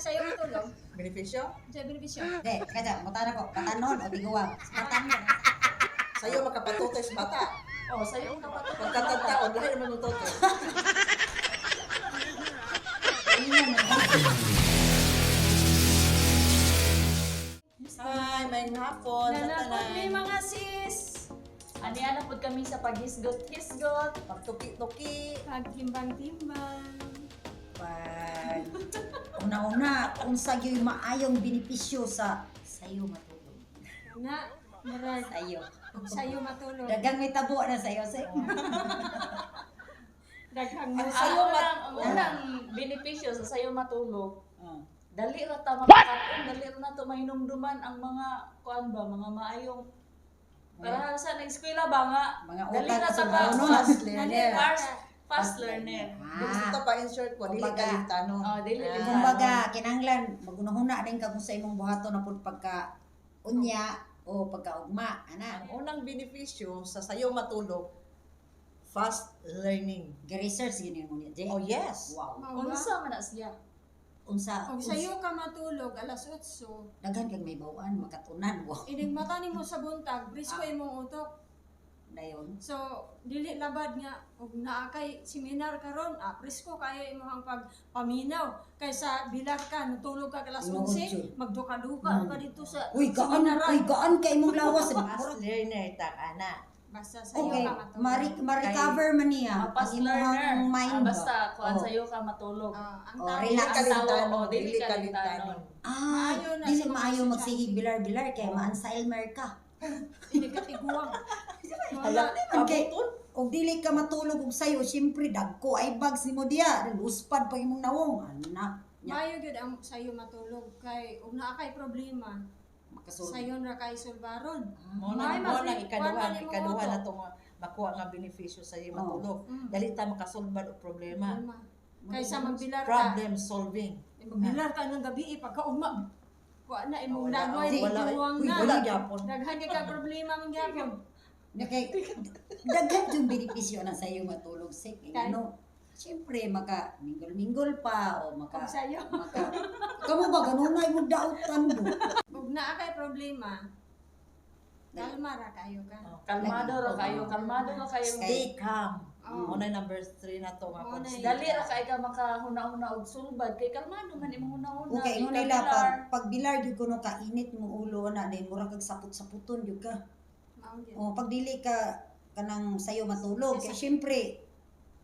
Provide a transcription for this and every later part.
Sayo matulog? Benepisyo? Sa benepisyo. Di, kaja, mutana ko, batanon o tiguang. Batanon. Sayo makapatutoy sa bata. Oh, sayo ka pa. Pagkatagtaon, lahi naman mututoy. Hi, may hapon sa Nanakot mi tanan. mga sis. Ani na pud kami sa paghisgot-hisgot. Pagtuki-tuki. Pagtimbang-timbang. Pag una-una, unsa gyud maayong benepisyo sa sayo matulog. Na, murag. Sayo. Sayo matulog. Dagang may tabo na sayo. Sayo. Daghang Ang mo. sayo Ang unang benepisyo sa sayo matulog, dali ra ta makakaon, dali ra nato mahinumduman ang mga kuan ba, mga maayong para sa nag-eskwela ba nga, Mga dali utak ra sa ta ka uno. Fast learner. fast, fast learner. Gusto Ah. pa in short ko, dili Kumbaga, kalimtanon. Oh, dili kalimtanon. Kumbaga, kinahanglan magunahuna din ka kung sa imong buhaton na pud pagka unya o pagkaugma, ana. Ang unang benepisyo sa sayo matulog, fast learning. Gi-research yun yung niya, Jay. Oh yes. Wow. Mao ba? Unsa man na siya? Unsa Og sayo ka matulog alas 8. daghan kag may bawaan makatunan, wow. Inig mata nimo sa buntag, presko imong utok. Dayon. So, dili labad nga og naa kay seminar karon, ah, presko kayo imong pagpaminaw kaysa bilar ka natulog ka alas Tinuod 11, jud. magduka-duka ka dito sa Uy, gaan, seminaran. uy, gaan kay imong lawas. Fast learner ta ana. Basta sayo Okay, ka matulog. ma-recover man niya Ah, fast ang imong learner. mind Ah, ba? basta kuan Oh. sayo ka matulog. Ah, ang Oh, tao relax. Dili kalimtanon, Oh, dili dili kalimtanon. kalimtanon. Ah, Maayo na dili sa mga maayo estudyante. magsige bilar-bilar kay ma-Alzheimer ka. Hindi ka tiguang. Hala, Man kay pabuton. og dili ka matulog og sayo, syempre dagko ay bags nimo diya, luspad pa imong nawong. Ana, nya Maayo gyud ang sayo matulog kay ug naa kay problema, makasulod. sayon ra kay sulbaron. Mo na May mo na ma-free- ikaduha, kuwan man imong ikaduha utok. na to nga makuha nga benepisyo sa iyo Oh. matulog. Dali ta makasolban og problema. Problema. Kaysa magbilar ka. Problem solving. Magbilar ka ng gabi eh, pagka uma. Kuha na imong Wala, lagway, wala, tiguang uy, na. wala gyapon. Daghan kay ka problema man gyapon. Na kay daghan yung benepisyo na sayo matulog sik. Eh, Kay- ano, syempre maka minggol-minggol pa o maka Kung sayo. maka kamo ba ganunay mo dautan do. Ug naa kay problema, kalma ra kayo ka. Kalmado ra kayo, kalmado ra kayo. Stay calm. Oh. Mo na number 3 na to nga Mo na kung Dali ra kay ka makahuna-huna og sulbad kay kalmado man imong huna-huna. Okay, Di ingon ka nila bilar. pag pagbilar gyud kuno ka init mo ulo na dahil mura kag sapot-saputon gyud ka. Mao gyud. O pag dili ka kanang sayo matulog kay syempre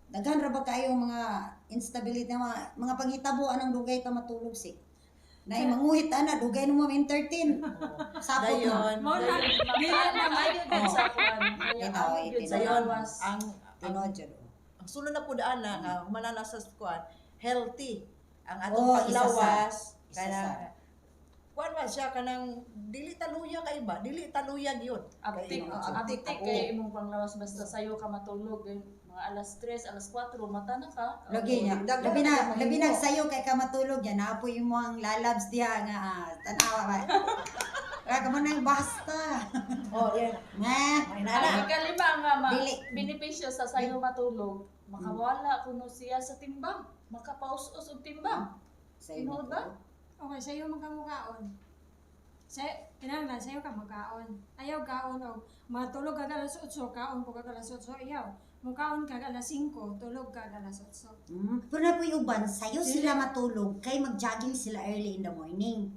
daghan ra ba kayo mga instability na mga panghitabo anang dugay ta matulog si. Nay manguhit ana dugay no mo entertain. Sapot na. Dayon, Mao na dili na Maayo gyud sa kuan. Maayo Ito, gyud sa dayon lawas. ang Tinuod jud. ang sulod na pud ana nga humana na sa kuan healthy ang atong Oh, isa sa. paglawas Isa kanang sa. kuan man siya kanang dili taluya kay ba dili taluya gyud. Aptik, Oh, aptik aptik, kay imong panglawas basta sayo ka matulog eh, mga alas 3, alas 4 mata na ka. Lagi niya. Daghan Labi na, na mahimo. labi na sayo kay ka matulog yan. Naapoy mo ang lalabs diha nga ah, tanawa ba. Kaya ka mo nang basta. Oh, yeah. Nga. May Ang nana. ikalima nga ma, Dili. benepisyo sa sayo matulog, makawala kuno siya sa timbang, makapaus-us og timbang. Sayo Tinuod ba? Okay, sayo man ka mukaon. Sa kinahanglan sayo ka magkaon. Ayaw kaon og matulog ka alas 8, kaon po ka alas 8, ayaw. Mukaon ka alas 5, tulog ka alas 8. Pero na po'y uban, sayo sila matulog kay mag-jogging sila early in the morning.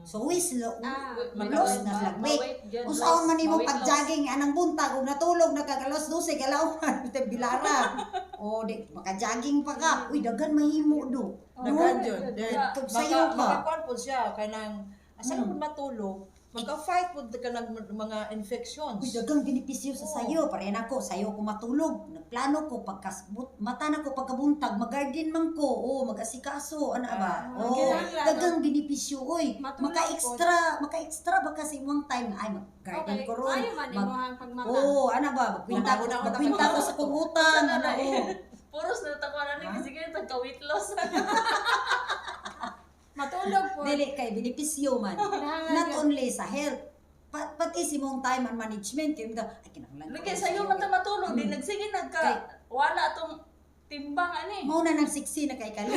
So we sila, Ah, lost na sila. Wait, usaon man nimo pag-jogging anang buntag ug natulog na kag alas 12 kalaunan bitag bilara. O di maka-jogging pa ka. Uy daghan mahimo do. Daghan jud. Then Kung sayo ka. Makakuan po siya kanang asa ka pud matulog, maka-fight pud ka ng mga infections. Uy, daghang benepisyo sa sayo. Pareha na ko, sayo ko matulog. Nagplano ko pagka mata na ko pagkabuntag, mag-garden man ko. O, mag-asikaso, ano ba? Ah, O, kinahanglan, daghang benepisyo oy. Matulog Maka-extra, maka-extra ba kasi imong time ay mag-garden Okay, ko ron. Ayaw man imong pagmata. Oo, ano ba? Magkwinta ko, Una-una ko magkwinta ko sa kong utang. Sana Ano, na oh. eh. Puros na takuan na kasi kaya tagka-weight loss. Matulog po. Dili kay benepisyo man. Kinahanglan Not yun. only sa health, pati si mong time and management kay ay kinahanglan ko Lagi rin sayo sayo. man ta matulog, di nagsige nagka wala tong timbang ani. Mao na nang siksi na kay kali.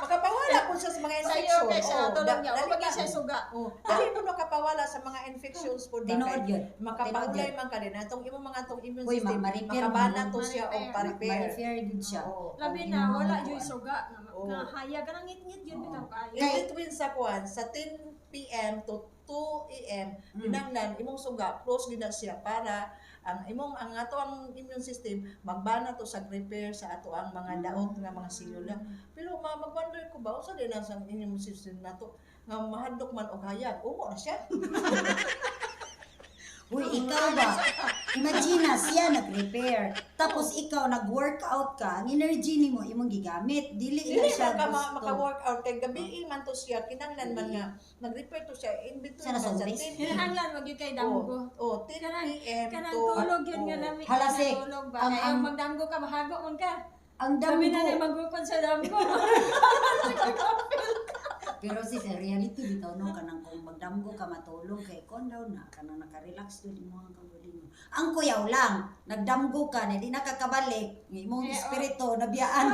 Makapawala po siya sa mga Sayo infections. kay sa Oo, tulog niya. dali O pag ka. siya suga. Oh, dali mo nakapawala sa mga infections po ba Tinuod kay yun. makapaulay man ka din atong imong mga atong immune Uy, system ma-repair makabana man. to siya og Ma-repair. pa-repair. Ma-repair gud siya. Oo. Labi Ang na imong wala kuan. jud suga nga Oo. nga hayag kanang ngit-ngit yun Oo. bitaw kaayo. In between sa kuan sa 10 PM to 2 AM, kinahanglan imong suga close gid na siya para ang imong ang ato ang immune system magbana to sa repair sa ato ang mga daot nga mga selula. Pero ma mag-wonder ko ba unsa din ang sa immune system nato nga mahadlok man og hayag. Ungo na siya. Uy, ikaw ba? Imagine na siya nag-repair. Tapos ikaw nag-workout ka, ang energy nimo imong gigamit. Dili na Dili siya man ka gusto. maka-workout kay gabi man to siya kinahanglan man nga nag-repair to siya in between Sana man sa sa office? 10 Kinahanglan wag yun kay damgo. Oh, 10 PM Kanang to tulog yun nga oh. lami. Hala, sik. Tulog ba? Ang- Kaya magdamgo ka, mahago man ka. Ang Sabi na damgo. na magukod sa damgo. Pero sis, in reality bitaw no kanang kung magdamgo ka matulog kay kon daw na kanang naka-relax dun imong ang kaugalingon. Ang kuyaw lang, nagdamgo ka na di nakakabalik, ng imong Eh, oh. espiritu nabiyaan.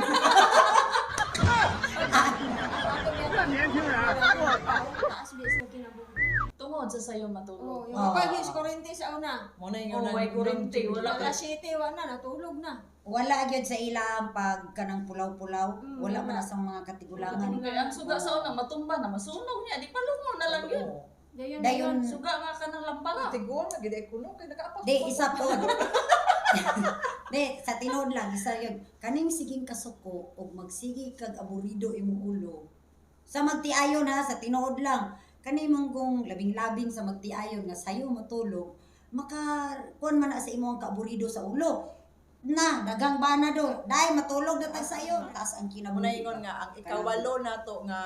Taas bis na kinabuhi. Tungod sa sayo Oo, matulog. yung Oo. pag yung kurente sa una. Mo na Oh, may kurente, wala Alas 7, wala na, natulog na. Wala gyud sa ilang pag kanang pulaw-pulaw, wala man wala. na sa mga katigulangan. Kay ang suga sa una matumba na masunog niya, di palungo na lang yun. Dayon, Dayon, Suga nga ka ng lampara. Tigon na gid ay kuno kay nakaapak. Di, isa po. Di, sa tinuod lang, isa yun. Kaning siging kasuko, o magsige kag aburido imong ulo. Sa magtiayon ha, sa tinuod lang. Kani mong kung labing-labing sa magtiayon nga sayo matulog, maka kuan man na sa imong kaaburido sa ulo. Na, dagang bana do. Dai matulog na tag sayo. Taas ang Mo kinabuhi. na ingon nga ang ikawalo nato nga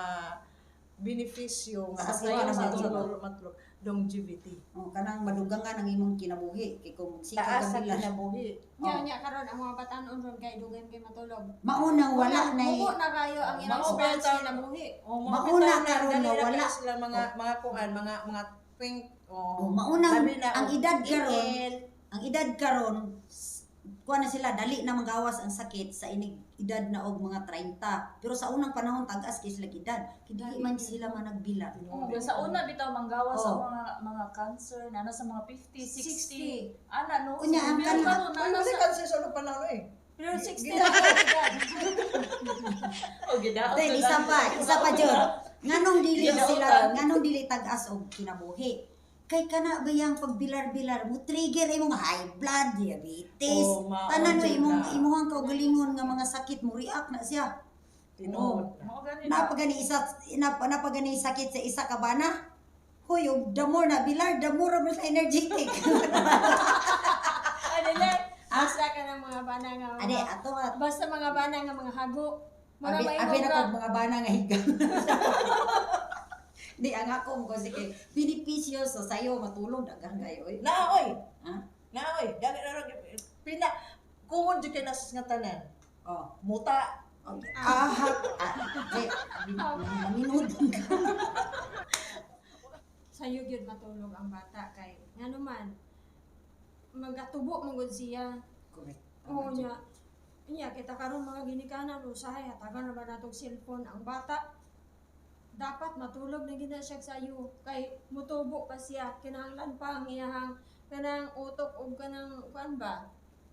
benepisyo nga Sa sa sayo sa matulog. matulog longevity. Oh, kanang madugangan ang imong kinabuhi kay kung magsige Taas ka sa bilang. kinabuhi. Nya nya karon ang mga batan-on ron kay dugay kay matulog. Maunang wala na Mubo na kayo ang ilang Mao span bitaw. sa kinabuhi. Oh, Mauna karon dali nga na wala. kayo sila mga mga kuan, mga mga think oh. Oh, maunang Labi na, ang oh, edad karon EL. ang edad karon kuha na sila dali na magawas ang sakit sa inig edad na og mga 30 pero sa unang panahon tag-as kay sila edad kay dili man sila managbilang. Oh, sa una bitaw manggawas sa Oh. mga mga cancer na nasa mga 50, 60. 60. Ana no. Unya, ang Pero karon Ay, na wala nasa cancer sa unang panahon eh. Pero 60 na kayo edad. Oh, gidaot. Then isa pa jud, nganong dili Gidautan. sila nganong dili tag-as og kinabuhi kay kana ba yang pagbilar-bilar mo trigger imong high blood diabetes, Oh, mao tanan mo jud imong na. imuhang kaugalingon nga mga sakit mo react na siya. Tinuod. Mao gani na. Napagani isa napagani sakit sa isa ka bana. Hoy, og the more na bilar, the more ra sa energetic. Ano na? Basta ka ng mga bana nga mga, Ade ato nga basta mga bana nga mga hago. Mura abi, maingon abi na ka. kog mga bana nga higam. Di ang ako mo kasi kay benepisyo sa sayo matulog daghan kayo oy. Naoy. Ha? Naoy, dali na ra- pina kumon jud kay nas nga tanan. Oh. Muta. Ah, ah, di, maminod ka. Sayo gyud matulog ang bata kay ngano man magatubo man gud siya. Correct. Oo niya. Niya kita karon mga ginikanan usahay hatagan na ba natong cellphone ang bata. Dapat matulog na gid na siya sayo kay mutubo pa siya kinahanglan pa ang iyahang kanang utok og kanang kuan ba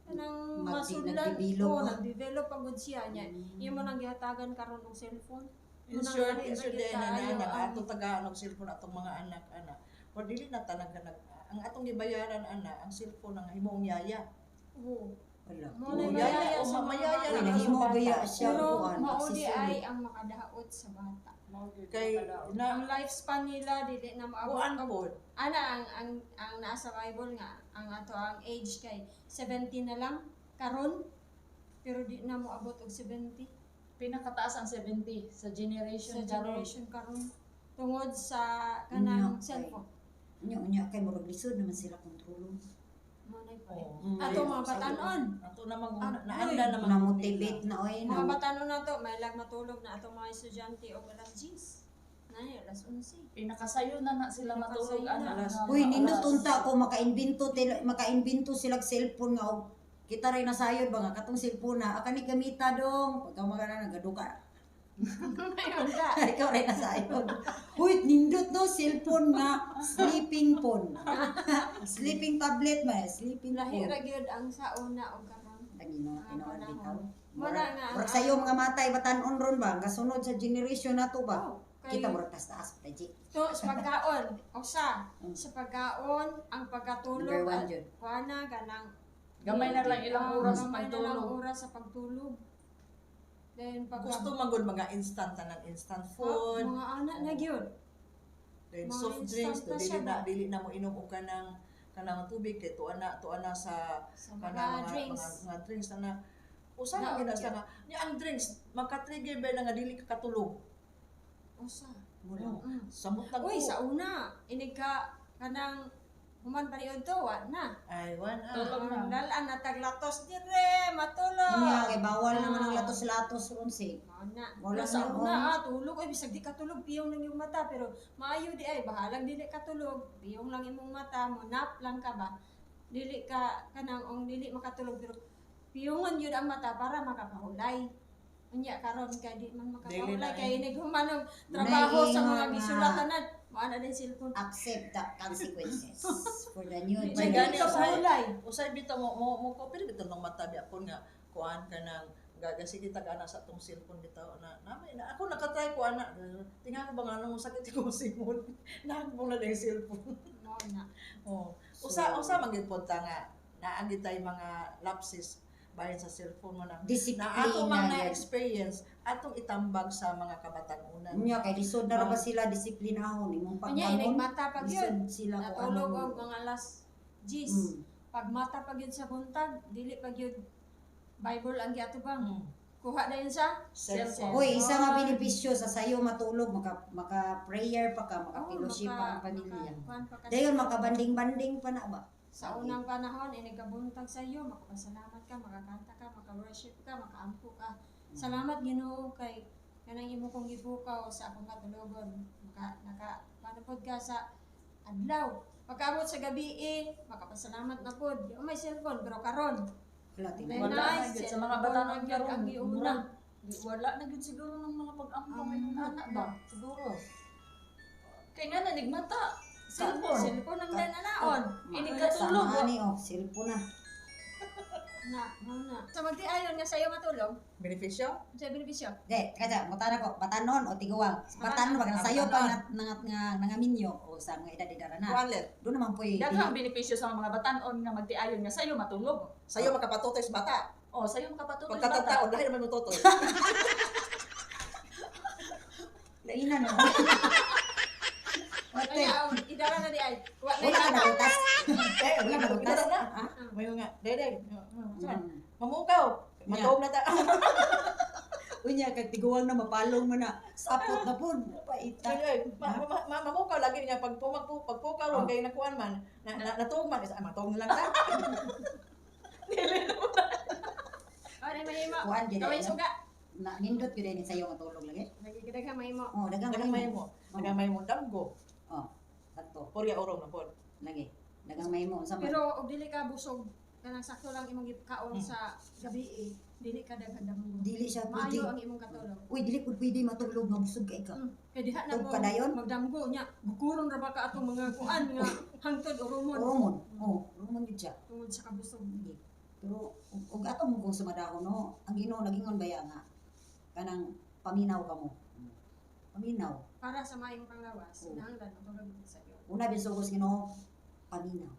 kanang masudlan. Nagdevelop Oo, pa. nagdevelop pa gud siya niya. Imo nang gihatagan karon og cellphone. In Mo nang short, dali in ra short gyud din na kaayo na ang- ato tagaan og cellphone atong mga anak ana. Or dili na talaga nag ang atong gibayaran ana ang cellphone ang himong yaya. Oo. Wala. Mo na Oo, mayaya yaya, sa o mga mayaya bata. na Nahimo sa bata. gaya siya Pero kuan mao di pagsisuli. ay ang makadaot sa bata. Kay na Ang lifespan nila dili na maabot kuan og pod. ana ang naa sa Bible nga ang ato ang age kay 70 na lang karon pero di na moabot og 70 Pinakataas ang 70 sa generation sa karon. generation karon tungod sa kanang Unya, cellphone. Unya unya kay murag lisod naman sila kontrolon. Mo na point. Oh. Ato mga batanon. Ato namang Ah, naanda naman Na motivate na oy Mga na. batanon na to, may lag matulog na ato mga estudyante og alas 10. Nay, alas 11. Pinakasayo na na sila matulog Pinakasayo ana. na. Nga Uy, mga nindot oras. unta ko makainbento sila og cellphone nga og kita ray nasayod ba nga katong cellphone na akani gamita dong pagka mga na nagaduka. Ngayon ka. Ikaw rin nasayod. Uy, nindot no, cellphone nga, sleeping phone. Sleeping tablet man, sleeping Lahi phone. ra gyud ang sa una og karon. Tangino, Mga tinuod panahon. bitaw. Wala nga. Murag sayo mga matay batan-on ron ba? Kasunod sa generation na to ba? Oh, kay- Kita murag taas-taas pa ji. To, sa pagkaon, usa, sa pagkaon, ang pagkatulog, Number one at yun. kuana, ganang Gamay na lang ilang Ah, oras gamay na lang pagtulog. oras sa pagtulog. Then pag Gusto man gud mga instant tanan, instant Ah, food, mga anak na gyud. then mga soft drinks, instant na dili siya na ba? dili na mo inom og kanang kanang tubig kay tuwa na sa Sa mga kanang mga drinks. mga drinks na na usa Na- na gid na siya nga nya ang drinks maka-trigger ba na nga dili ka katulog. Usa. Mura. Samot na Uy, ko. sa una, inig ka kanang human pa niyon to, wa na. Ay, wan ah. Tulog na. Ang dalaan na taglatos dire, matulog. Unya kay bawal naman ang Ah. latos-latos ron si. Mao na. Wala Pero sa na, una, oh. ah, tulog. Ay, bisag di ka tulog, piyong lang yung mata. Pero maayo di ay, bahalang dili ka tulog. Piyong lang imong mata, mo nap lang ka ba. Dili ka, kanang, ong dili makatulog. Pero piyongon yun ang mata para makapahulay. Unya karon kay di man Dili makapahulay na, kay eh. naghuman og trabaho sa Naiingon mga nga. gisulatanan. Mao na din cellphone. Accept the consequences for the new Di May man gani ka generation. usay. pahulay. Usay bitaw mo mo mo ko pero bitaw nang mata biya pon nga kuan ka nang gagasi kita ana sa atong cellphone bitaw na namay na ako nakatry ko ana tingnan ko ba nga nung sakit ko simon nagbong na yung cellphone. Mao na. Oh, usa usa man gyud pod ta nga naa gyud tay mga lapses bahin sa cellphone mo na Disiplina. na ato mang yun. na-experience atong itambag sa mga kabatan-unan. Unya kay lisod na ra ba sila disiplinahon imong Unya inig pagbangon. mata pag yun. Lisod sila kung Natulog anong- og mga alas 10. Pag mata pag yun sa buntag, dili pag yun Bible ang giatubang. Kuha na yun sa Cellphone. Uy, isa nga benepisyo sa sayo matulog, maka maka prayer pa ka, maka fellowship pa ang pamilya. Maka, pa ka Dayon makabanding-banding pa na ba? Sa unang panahon, inig kabuntag sa iyo, makapasalamat ka, makakanta ka, maka-worship ka, makaampo ka. Salamat Ginoo kay kanang imo kong gibukaw sa akong katulogon. Maka naka panupod ka sa adlaw. Pagkaabot sa gabi eh, makapasalamat na pod. Di may cellphone pero karon Wala Then, tinuod. Wala na nice. gyud sa mga batanon Ang karon. giuna. Murag, wala na gyud siguro ng mga pag-ampo Ang kay anak ba? Siguro. Kay nga na nigmata. Cellphone. Cellphone ang dananaon. Inig katulog. Sama ni oh, cellphone na. Na, mao na. So magtiayon nga sayo matulog, Benepisyo? sa benepisyo. De, teka, mutana ko, batanon o tiguang. Batanon ba kana sayo pa nga nga nga nangaminyo o sa mga edad-edad na. Kuan let. Doon naman po'y Daghang benepisyo sa mga batanon nga magtiayon nga sayo matulog. Sayo makapatutoy sa bata. O sayo makapatulog sa bata. Pagkatagtaon lahi naman mototoy. Laina no. Ote, Kaya oh, idara na di ay. Wa na wala ka idara. nabutas. Eh, Wala nabutas. na. Ha? Mayo nga. Dede. Mm. Mamukaw. Matuog na ta. Unya kag tiguang na mapalong man na sapot na pud paita. Ay, mamukaw lagi niya pag pumagpu pagpukaw ron Oh. kay nakuan man na, na natuog man is ah, matuog na lang ta. Oh, na mahimo. Kuan gyud Gawin ay, no? suga. Na nindot gyud ni sayo matulog lagi. Nagigdaghang mahimo. Oh, daghang Daghang mahimo. mahimo. Daghang mahimo damgo. Oh, sakto Porya orong na pod. lagi. Daghang mahimo unsa man. Pero og dili ka busog, kanang sakto lang imong gikaon sa gabi eh, dili ka daghan damgo. Dili siya pwede. Maayo ang imong katulog. Uy, dili pud pwede matulog nga busog kay ka. Kay diha na Tug ko ka dayon? magdamgo nya, bukuron ra ba ka atong mga kuan nga hangtod oromon Oromon. Oh, oromon gyud siya. tungod sa kabusog. Hindi. Pero ug ato mo kung sumadako no, ang Ginoo nagingon baya nga kanang paminaw ka mo. Paminaw. Para sa maayong panglawas, Oo. kinahanglan matulog sa iyo. Una bisugos Ginoo, paminaw.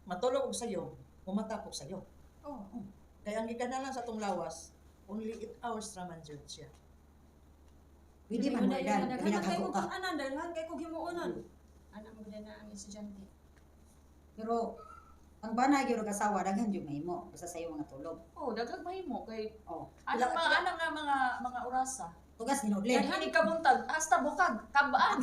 Matulog og sayo, mumatapok sayo. Oh, Kay ang gikanalan sa atong lawas, only 8 hours ra man jud siya. Pwede man mo dan, Daghan labi man kay naghago kog ka. anan, daghan kay kog himuonon. Anak mo na ang estudyante. Pero ang bana gyud og asawa daghan gyud mahimo basta sayo mga tulog. Oh, daghang mahimo kay Oh, anang mga anang nga mga mga orasa. tugas ninudlin. Daghan ikabuntag hasta bukag kabaan.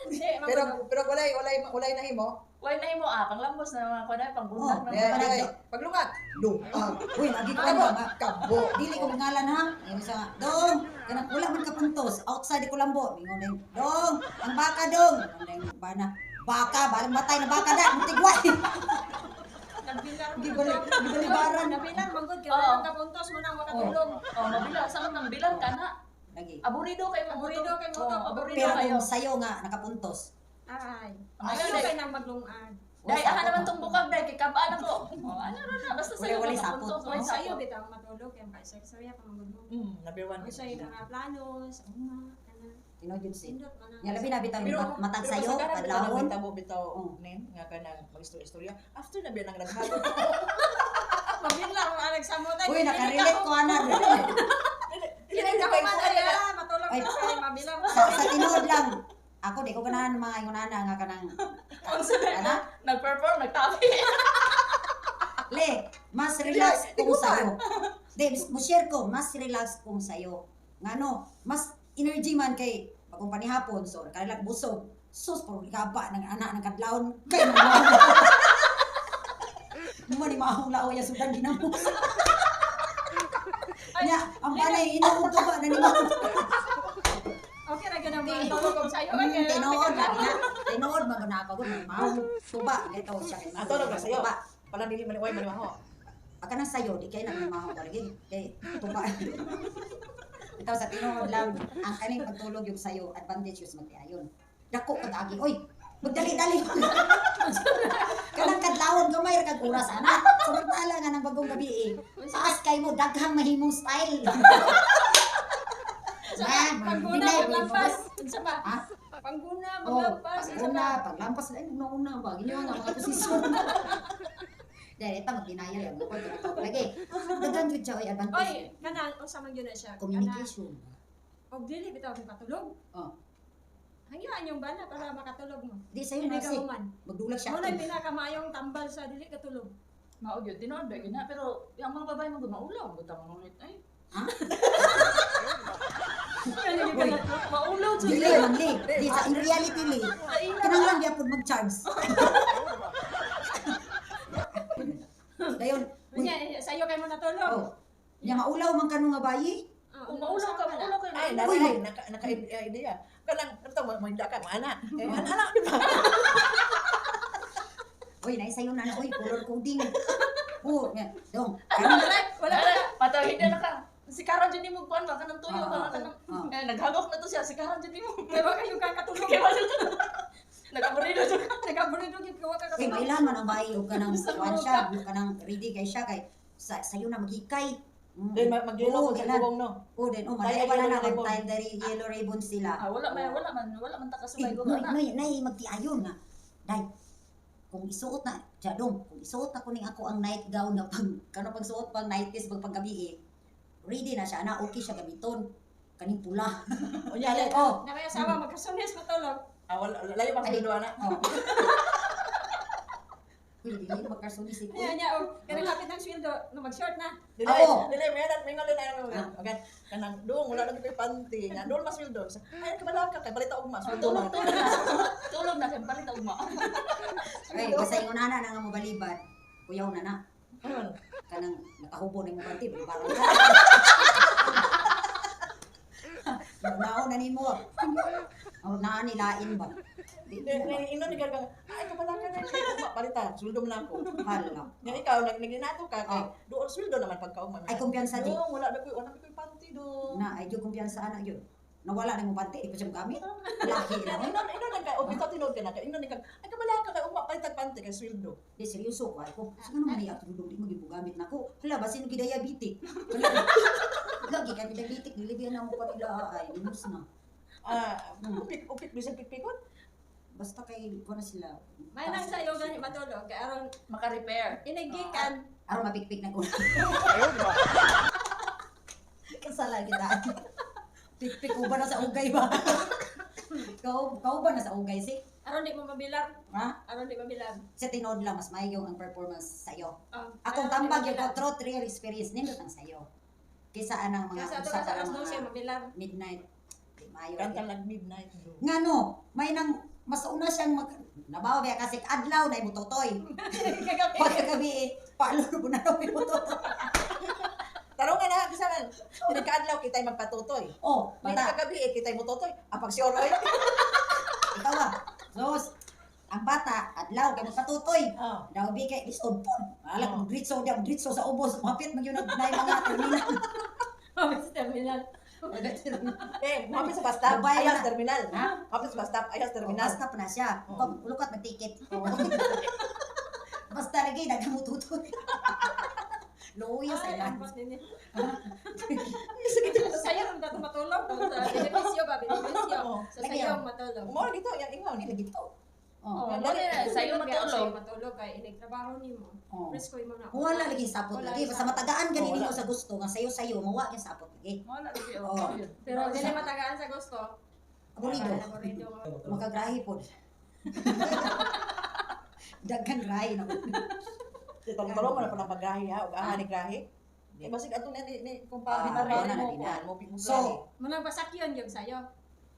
Hindi, Pero pero walay walay walay nahimo. Way na himo ah, panglambos na mga kuan pangbuntag Oh, na. Dai, dai. Paglungat. Luag. Uy, lagi ko Kabo, nga. kabo. Dili ko ngalan ha. Ingon siya nga, dong, kanang wala man ka puntos, outside ko lambo. Ingon din, dong, ang baka dong. Ingon din, bana, baka, barang matay na baka da, mutigway. Nagbilar mo. Gibalibaran. Nabilar manggod kay Oo. wala kapuntos mo nang makatulog. Oh, mabila sa nang bilang ka na. Lagi. Aburido kay mo. Aburido kay mo to. Oh, aburido Pero kayo. kung sayo nga nakapuntos. Ay. Ay, Ayaw ay. kay nang maglungag. Dai aha naman tong bukag dai kay kabaan ako. Oh, ano ra na basta sayo Wala-wala makapuntos, sapot. walay Ang sayo sapot. bitaw matulog kay maka-istorya pa manggod mo. Number one. Ang sayo mga plano sa una kana. Tinuod yun si. Sindot man ang. Nya labi na bitaw Pero matag pero sayo kasagaran bitaw kadlawon. nang Bitaw bitaw Oh. nin nga kanang mag-istorya. After na biya nang naghatod. Mabilar mo ang nagsamot ay. Uy, nakarelate ko ana. Dili ka man ay matulog Ay. ka kay mabilar. Sa tinuod lang. Ako di ko ganahan mga ingon ana nga kanang Unsa na ana. nag-perform, nagtabi. Le, mas relax kung sayo. Di, mo share ko, mas relax kung sayo. Ngano, mas energy man kay bagong panihapon, so nakalak busog. Sus, puro gaba ng anak ng kadlawon. Kay mo ni maahong lao ya sudan ginamo. Nya, ang panay inuog ka ba na ni maahong. Okay ra gyud ang matulog og sayo ay. Tinuod lang na. Tinuod man gud na ako gud maahong tuba ito siya. Kay Ato ra ba sayo? Tuba. Pala dili man way man ho. Pagka nang sayo, di kayo nagmamaho ko lagi. Kay tuba. Ikaw sa tinuod lang, ang kaning pagtulog yung sayo, advantage yung magtiayon. Dako kag agi, oy, magdali-dali. Kanang kadlawon gamay ra kag oras ana. Samantala nga nang bagong gabi eh. Taas kay mo daghang mahimong style. Na, Pangguna dinay, maglampas. Unsa ba? Ha? Pangguna Oh, maglampas. Unsa una, ba? paglampas na una una ba ginyo nga mga posisyon. Dahil ito magdinaya lang ko ito lagi. Daghan jud siya oy Oy, advantage. kanang unsa man gyud na siya? Communication. Kana, og dili bitaw kay patulog. Oh. Hangyaan yung bana para makatulog mo. Di sayo na Hindi ka si human. magdulag siya. Mo na pinakamaayong tambal sa dili katulog. Mao gyud tinuod ba gyud na pero yung mga babae man gud maulaw gud ang mga ay. Ha? Uy, Maulaw jud. Dili man li. Di sa in reality li. Kinahanglan gyud pud mag-charge. Dayon. Uy, Unya, sayo kay mo natulog. oh. Nya maulaw man kanu nga bayi. Oh, Kung maulaw ka, maulaw ka. Ay, Uy. nana, naka naka idea. Kanang kanang mo hinda ka mana. Kay mana ana di ba? Uy, naay sayo na na uy, color coding. Oh, nya, dong. Wala, wala. Wala, patawin na ka. Si Karan jud nimo kuan ba kanang tuyo Ah, ba kanang ah. eh, naghagok na to siya si Karan jud nimo. Kaya ba kayo kakatulog? Kay wala. Nag-aburido jud. Nagaburido gyud ka wa Uy, kakatulog. mailan man ang bayi og kanang kuan siya, og kanang ready kay siya kay sa sayo na magikay. Then mag-yellow Oo, ko sa kailan. gubong no. Oh, then oh, Tayo malay wala yellow na ribbon. mag-tile dari yellow ribbon sila. Ah, wala man ta Eh, kasumay ko nay, na. nay, nay, magtiayon nga. Day, kung isuot na, Jadong, kung isuot na kuning ako ang nightgown na pag, kano pag suot pang night dress pag paggabi eh, ready na siya, na okay siya gamiton. Kaning pula. Unya le. Oh, Na kaya asawa magkasunis matulog. Ah, wala layo pa sa duwa na. oh. Uy, dili magkarsuli si Nya nya og kanang hapit ng sweldo, no mag-short na. Dili Oo. dili may may ngalin na ano. Ah. Okay. Kanang doong wala na koy panty. Nga doon mas sweldo. Ay kabala ka kay balita ugma sweldo. Tulog tulog na. Tulog na kay palit ugma. Ay, basta ingon ana na nga mobalibad. Kuyaw na na. Ano? Kanang nakahubo na imong panty, parang Nao na nimo. Oh, naa ni lain ba? Di Di ino ni gargang ay kabala ka na kay ugma palita sweldo man ako. Hala. Nga ikaw nag naginato ka kay Oh. doon sweldo naman pagkaugma. Ay kumpiyansa di. Doong wala na koy panty do. Na ay jud kumpiyansa ana yun. Nawala na imong panty, di pa siya mogamit. Lahi na. Ino ino nang kay obita tinuod ka na kay ino ni kag ay kabala ka kay ugma palitag panty kay sweldo. Di seryoso ko ako. Sa ngano man ato dudong di mo gyud mogamit nako. Hala basin gyud diabetic. Hala. Lagi kay diabetic dili na mo pa nila ay limos na. Ah, upik upik bisan pikpikon. Basta kay kuno sila. May nang sayo gani matulog kay aron Maka-repair. inigikan. Aron mapikpik na ko. Kasala kita. Pikpik ko ba na sa ugay ba? Kau kau ba na sa ugay si? Aron di mo mabilar. Ha? Aron di mabilar. Sa tinuod lang mas maayo ang performance sa'yo. Oh, Akong aron di tambag yung mabilar. through real experience nindot ang sayo. Kaysa anang mga Kasi ato usa ka sa ka alas mga 12 mabilar. midnight. Di maayo. Kanta lang midnight do. Nga no, may nang mas una siyang mag nabaw ba kasi adlaw na imutotoy. Kagabi. Pagkagabi eh, palo na na imutotoy. Tarong nga na bisa man. Nagkaadlaw kitay magpatutoy. Oh, May bata, kagabi eh kitay mo totoy. Apag si Oroy. ikaw ah. Sus. Ang bata adlaw kay magkatutoy. Oh. Daw bi kay lisod pod. Alak Oh. dritso daw dritso sa ubos mapit man gyud na mga terminal. Mapit sa terminal. Eh, mapit sa bus stop, Babae ayaw na. sa terminal. Ha? Mapit sa bus stop, ayaw sa terminal. Basta pa na siya. Oo. Lukat mag-ticket. Basta lagi nagamututoy. Luya sa Ay, ilan. ambot ninyo. Sayo ang dato matulog. Sa benepisyo ba? Benepisyo. Oo. Sa Lagi, sayo oh. ang matulog. Mo dito yang ingon. Lagi to. Oh, Oh. mo na sayo Kaya matulog. Sayo matulog kay inig trabaho nimo. Oh. Presko imo na. Wala lagi sapot Wala lagi. Basta sapot. matagaan gani Oh, wala. nimo sa gusto nga sayo-sayo mawa gyud sapot lagi. Mo na lagi Oh. oh. Pero dili matagaan sa gusto. Aburido. Aburido. Makagrahi pod. Daghan grahi na. Talo-talo man pa ng paggrahi ha, ug aha ni grahi. Eh basig ato ni ni kung pa Ah, ni wala na mo din na. kuan mo mo So, grahi. Munang pasakyon yung sayo.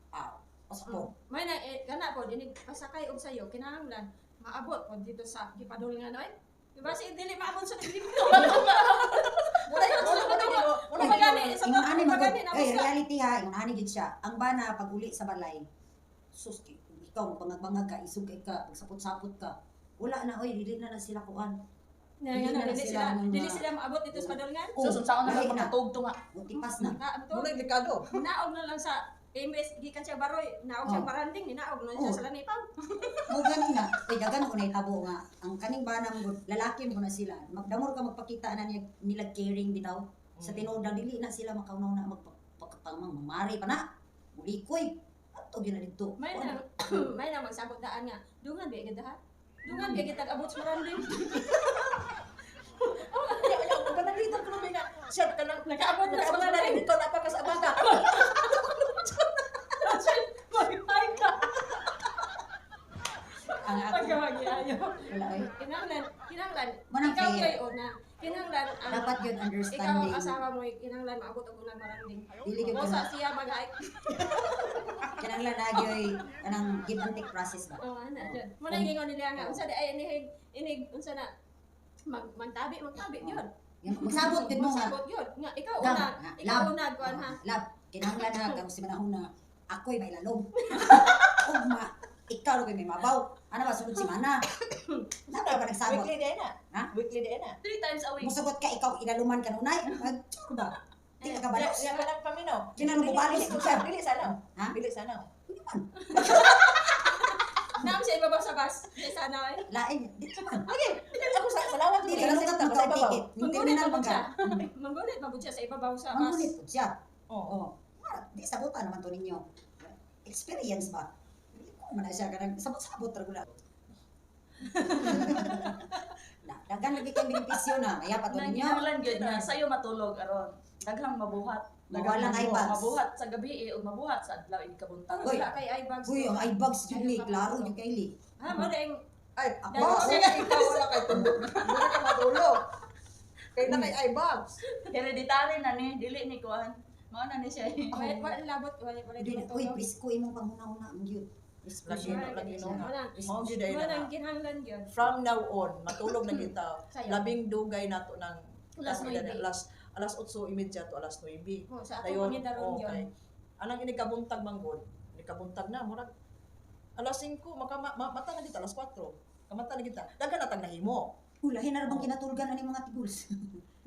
Ah, pasapot. May na eh, kana po dinig pasakay og sayo kinahanglan maabot po dito sa gipadulngan oy. Diba si dili maabot sa dili. Muna muna muna muna Kumbaga ni sa Ingon ani kumbaga magod. ni Eh, nabos ka. reality ha, ingon ani gid siya. Ang bana pag uli sa balay, sus kay ikaw bangag-bangag ka, isog kay ka, pagsapot-sapot ka. Wala na oy, dili na na sila kuan. Nga nga Dili na dili sila sila mga- dili sila maabot dito sa padulngan. Oh, So unsaon na lahi lang makatug to nga. Mutipas na. Ha, abto. Muna delikado. Naog na lang sa imbes gikan siya baroy, naog siya Oh. baranding, ninaog na siya Oh. sa lanipaw. Mo gani na, oy dagan ko na itabo nga ang kaning bana mo gud, lalaki mo na sila. Magdamor ka magpakita na niya nila caring bitaw. Sa tinuod na dili na sila makaunaw na magpakapangmang mamari pa na. Mulikoy. Ato gyud na didto. May na may na magsabot daan nga. Dungan bi gid ha. Dungan bi gid abot sa baranding. Ya ya kanang litan ko nga siya kanang Nakaabot na sa nakaabot na baranding. rin ikaw na pa ka sa bata. Magpay ka. Ang ako Pagkawagi ayo. wala oy. Kinahanglan, kinahanglan Manang ikaw fair. kay una. Kinahanglan ang Dapat yun ikaw ang understanding. asawa mo kinahanglan maabot og unang baranding. Dili gyud Usa kana siya mag-hike. kinahanglan na gyud kanang give and take process ba. Oh, ana jud. Mo na ingon nila nga unsa di ay inig inig unsa na mag magtabi magtabi gyud. Yung magsabot gyud mo nga. Magsabot gyud. Nga ikaw Gam, una, nga, ikaw love. una kuan ha. Love, kinahanglan na kang si manahon na ako'y may lalom. Ugma, ikaw ra may mabaw. Ano ba sunod si mana? Napa ba nagsabot? Weekly day na. Ha? Weekly day na. Three times a week. Musagot ka ikaw ilaluman kanunay. Mag ba? Di ka kabalos. Ya kanang paminaw. Kinahanglan mo balos Dili siya. dili sa naw. Ha? Dili sa naw. Hindi man. Naam siya ibabaw sa bus. Di sana ay. Lain, di man. Okay, ako sa salawat Dili lukat mo sa ka ticket. Yung Manggunit terminal pa man pud siya. ka. Manggunit pa pud siya sa ibabaw sa bus. Manggunit po siya. Oo. Oh. Di sabutan naman to ninyo. Experience ba? Hindi ko man na siya kanang sabot-sabot ra gula. Na, daghan lagi kay benepisyo na. Maya pa to Nang ninyo. kinahanglan gyud nga sayo matulog aron daghang mabuhat. Mawala ang eye bags. Mabuhat sa gabi eh, ug mabuhat sa adlaw ini kabuntag. Uy. Wala kay eye bags. Uy, ang eye bags jud ni, klaro jud kay Lee. Ha, mo na ing Ay, Ako. ako ikaw wala kay tulog. Wala ka matulog. Kay na kay eye bags. Hereditary na ni, dili ni kuan. Mao na ni siya. eh. wala wala labot wala wala Di na, uy, presko imong panghuna-huna ang gyud. Presko Lagi siya. no, lagi no. Wala. Mao gyud ay Wala na. nang kinahanglan gyud. From now on, matulog na kita. Sayo. Labing dugay nato ng Alas 9. alas alas 8:30 to alas 9. Oh, sa atong Dayon, pangidaron gyud. okay. Anang ini kabuntag manggod. Ini kabuntag na murag alas 5 maka mata na kita alas 4. Kamata na kita. Daghan na tag nahimo. Ulahin na ra bang kinatulgan ani mga tiguls.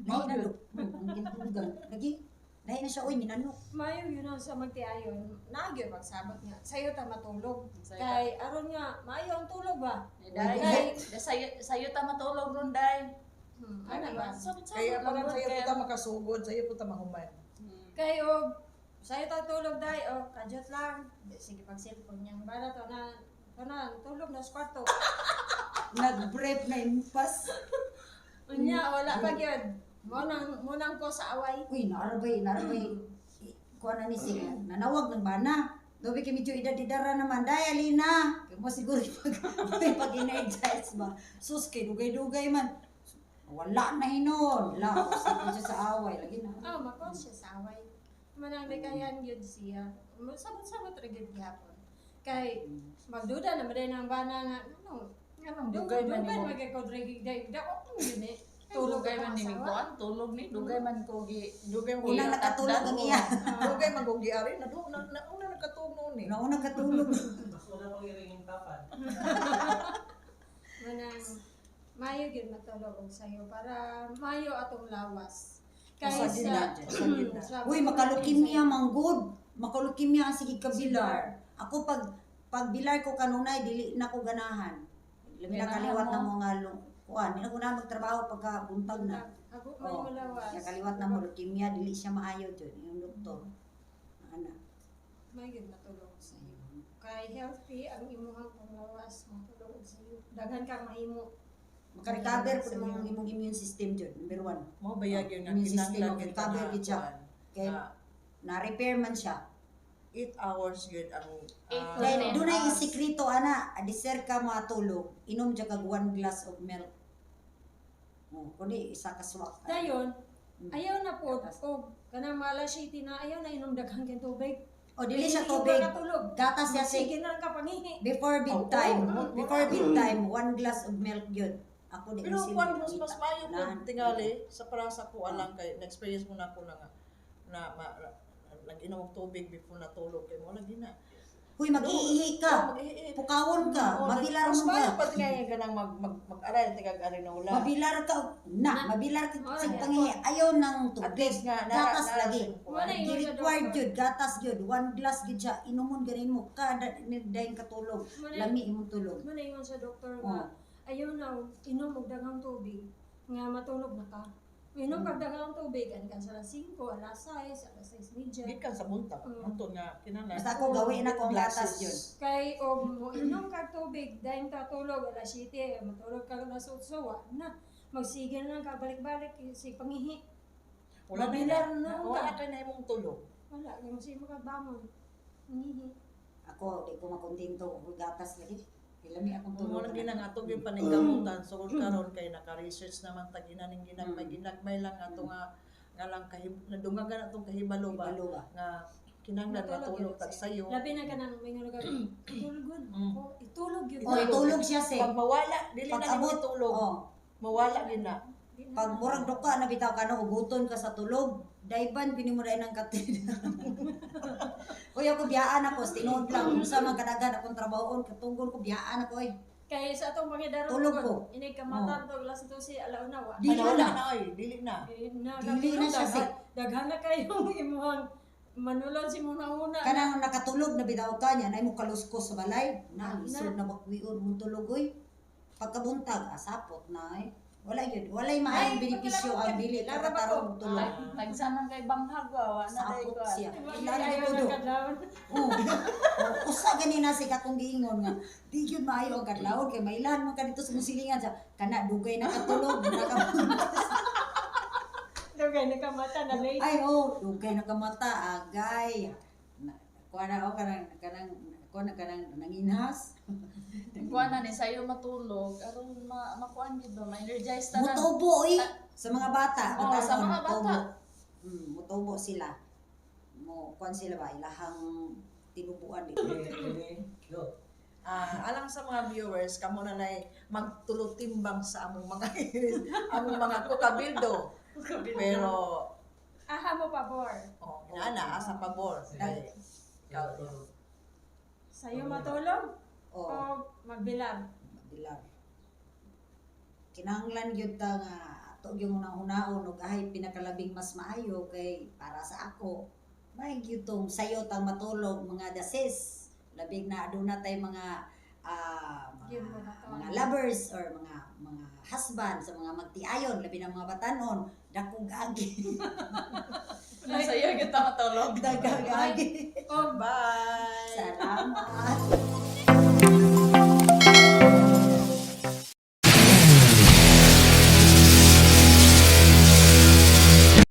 Lahi na do. Ang kinatulgan. Lagi lahi na siya oy minano. Mayo yun ang sa magtiayon. Nagyo pagsabot nga. Sayo ta matulog. Sayo ta. Kay aron nga maayo ang tulog ba? Day, Kay sayo sayo ta matulog ron day. Ano ba? Sabot-sabot Kaya lang parang gud, sayo kaya- po ta makasugod, sayo po ta mahuman. Kay og sayo ta tulog dai o kadyot lang. Di, sige pag cellphone niyang bala to na tulog na sa kwarto. Nag-brief na impas. Unya wala pa gyud. Mo nang ko sa away. Uy, naarbay, naarbay. Kuha na ni siya. Nanawag ng bana. Dobi kay medyo edad-edara naman. Day, Alina. Kaya mo siguro pag energize ba. Sus, kay dugay-dugay man. Wala na hinon. Wala. Sige siya sa away. Lagi na. Oh, mako siya sa away. Manang likayan gyud siya. Sabot-sabot ra gyud gihapon. Kay magduda na man ang bana nga ano, Nganong dugay dugay man man nimo. magay ko dragi day da ko yun eh. Tulog Dugay man akong ni asawa. kuan, tulog ni dugay man ko gi Dugay mo. Unang nakatulog ang iya. Dugay magugi ari na do na na una nakatulog noon eh. Nauna katulog. Mas una pang iringin tapan. Manang mayo gyud matulog og sayo para mayo atong lawas. Sa gitna, Kaysa sa gitna. Uy, makalukimya manggod. Makalukimya ang sige kabilar. Ako pag pagbilar ko kanunay dili na ko ganahan. Labi na Ganahan kaliwat mo. na mo nga kuan, di na ko na magtrabaho pagka buntag na. Ako may Oh, malawas. kaya kaliwat na mo leukemia dili siya maayo jud yung doktor. Ana. May gyud matulog og sayo. Kay healthy ang imuhang panglawas, matulog og sayo. Daghan kang mahimo. Makarecover pud imong imong immune system jud, number one. Mo bayag yun nga Immune system, kinahanglan gyud recover ka gyud siya. kuan. Kay Nga, na-repair man siya. 8 hours yun ang Eight to Kay 10 dunay hours. isikreto ana, diser ka matulog, inom jud kag one glass of milk. Oh, kundi isa ka swak. Dayon, ayaw na po og kanang mala city na ayaw na inom daghang kay tubig. O dili siya Hindi tubig. ka katulog. Gatas siya si Sige na lang ka pangihi. before bedtime. Oo, Before bedtime, one glass of milk yun. Ako di Pero mo kuan silbi mas mas nakita. maayo Nahan. pud tingali sa para sa kuan lang kay na-experience mo na ako na nga na nag-inom og tubig before natulog kay mo lagi na. Huy, mag-iihi ka. Oo, mag-iihi. Pukawon ka. Oo, Mabilar mas mo maayo ka. pa tingali nga ganang mag mag mag-aray tingag ari na wala. Mabilar ka. Na, mabilar ka. Oo, Sig yeah. pangihi. Ayaw ng At tubig. least nga Gatas nara lagi. sa kuan. Wala ingon sa Gi-required doktor. yun. Gatas yun. One glass yun siya. Inumon ganin mo. Kada dayon katulog. Lami imong tulog. Mo na ingon sa doktor Oo. nga ayaw na og inom og daghang tubig nga matulog na ka. Inom kag daghang tubig ani kan sa alas 5, alas 6, alas 6:30. Gikan sa buntag. Anto nga kinahanglan. Basta ako gawin ako ang gatas yun. Kay og mo inom kag tubig dayon ka tulog alas 7, matulog ka alas 8, wa na. Magsige na lang ka balik-balik sig pangihi. Wala Mabilar na na wala ka. kay na imong tulog. Wala kay mo sige makabangon. Ngihi. Ako, di ko makontento. Ako gatas lagi. Lami akong Kung tulog. mo lang ginang atong yung paningkamutan sugod karon kay naka-research naman tag ina ning ginagmay ginagmay lang ato nga nga lang kahib nadungagan atong kahibalo ba Hibalo ba? nga kinahanglan matulog yun tag sayo. Labi na kanang may nga tulog. Ko itulog yun. Oh, itulog siya si. Pag mawala dili na Pag nimo abot, tulog. oh, Mawala gid na. Di na. pag murag duka na bitaw ka na huguton ka sa tulog, dayban pini mo dahil ng katin. Uy, ako biyaan ako, tinuod lang kung sa mga kadaghan akong trabahoon, katunggon ko biyaan ako eh. Kay sa atong pangidaron Tulog ko. Inig kamata oh. alas 12 alauna wa. Dili Ano, na. wala na oy, dili na. Eh, na, Dili na siya, daghan na kayong imuhang manulon si muna una. Kanang nakatulog na bitaw ka niya, nay mo kaluskos sa balay, na Na. lisod na bakwion mong tulog oy. Pagkabuntag, asapot na eh. Wala yun, walay maayong Ay, benepisyo ang dili Lara ba ko? katarong tulog. Ay, tagsa man kay banghag wa, wa na day Sapot kuan. siya. Ayaw Ilala na ko do. kadlawon. Oo. Oh, usa gani na si katong giingon nga. Di gyud maayo ang kadlawon kay mailan man ka dito sa musilingan sa kana dugay na katulog naka Dugay nakamata na late. Ay oh, dugay na kamata agay. Na, kuha na ako kanang kanang kuha na kanang nanginhas. Kuan na ni sayo matulog aron ma makuan gid ba, ma-energize tanan. Mutubo oy sa mga bata. Oo, sa bataon, mga bata. mutubo. Mutubo sila. Mo kuan sila ba ilahang tinubuan di. Ready, go. Ah, alang sa mga viewers, kamo na nay magtulutimbang sa among mga among mga kukabildo. Pero Aha mo pabor. oh, inaana asa pabor. Kay ikaw Tulog. Sayo matulog Oh. o magbilang. Bilar. Kinahanglan gyud ta nga ato gyud unang-unaon ug ahay pinakalabing mas maayo kay para sa ako may gyud tong sayo tang matulog mga dasis labing na aduna tay mga Gyud mga, mo bataon. mga lovers or mga mga husband sa mga magtiayon labi na mga batanon dakog agi Sayo gyud ta matulog. dakog agi Og Bye.